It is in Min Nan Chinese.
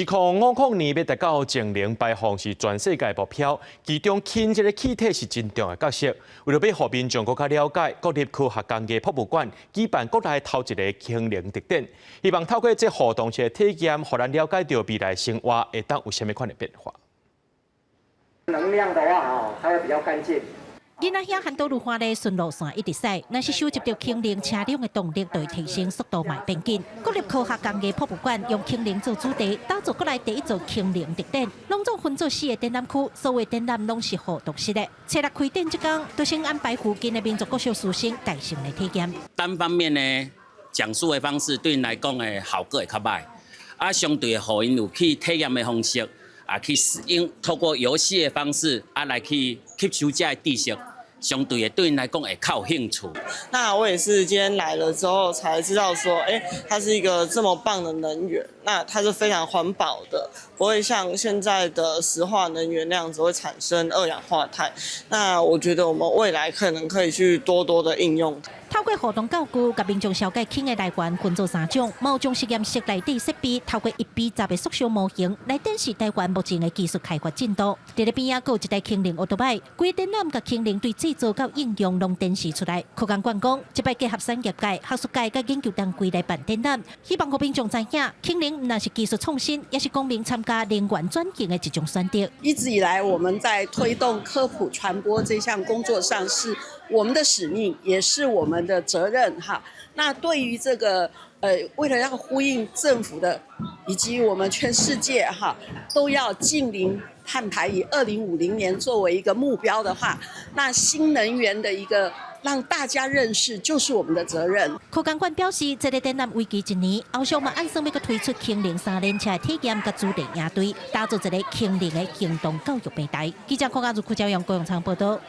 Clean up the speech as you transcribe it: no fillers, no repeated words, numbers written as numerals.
2050年欲達到淨零排放是全世界目標，其中氫這个氣體是真重要的角色。為著欲予民眾閣較了解，國立科學工藝博物館舉辦國內頭一个氫能特展，希望透過這互動式的體驗，予咱了解著未來生活會當有啥物款的變化。能量的話，哦，它會比較乾淨。囡仔兄很多路華咧順路線一直駛，若是收集著氫能車輛的動力，就會提升速度嘛會變緊。國立科學工藝博物館用氫能做主題，打造國內第一座氫能特展，攏總分做四个展覽區，所有展覽攏是互動式的。初六開展這工，就先安排附近的民族國小師生帶上來體驗。單方面呢，講述的方式對𪜶來講的效果會較䆀，啊，相對的，予𪜶有去體驗的方式，啊，去用透過遊戲的方式啊來去吸收這个知識，相對的對𪜶來講會較有興趣。那我也是今天來了之後才知道說，欸，它是一個這麼棒的能源，那它是非常環保的，不會像現在的石化能源那樣子會產生二氧化碳。那我覺得我們未來可能可以去多多的應用。透過互動教具，共民眾紹介氫的來源分做三種，嘛有將實驗室內底設備透過1比10的縮小模型來展示台灣目前的技術開發進度。佇咧邊仔閣有一台氫能歐多擺，規个展覽共氫能對製造到應用攏展示出來。科工館講，這擺結合產業界、學術界佮研究單位來辦展覽，希望予民眾知影，氫能毋但是技術創新，也是公民參加能源轉型的一種選擇。一直以來，我們在推動科普傳播這項工作上，是我們的使命，也是我們的責任哈。那對於這個，為了要呼應政府的，以及我們全世界哈，都要淨零碳排，以2050年作為一個目標的話，那新能源的一個讓大家認識，就是我們的責任。科工館表示，這个展覽為期一年，後續嘛按算欲閣推出氫能三輪車的體驗佮主題營隊，打造一个氫能的行動教育平台。記者柯家如、柯朝陽、郭永昌報道。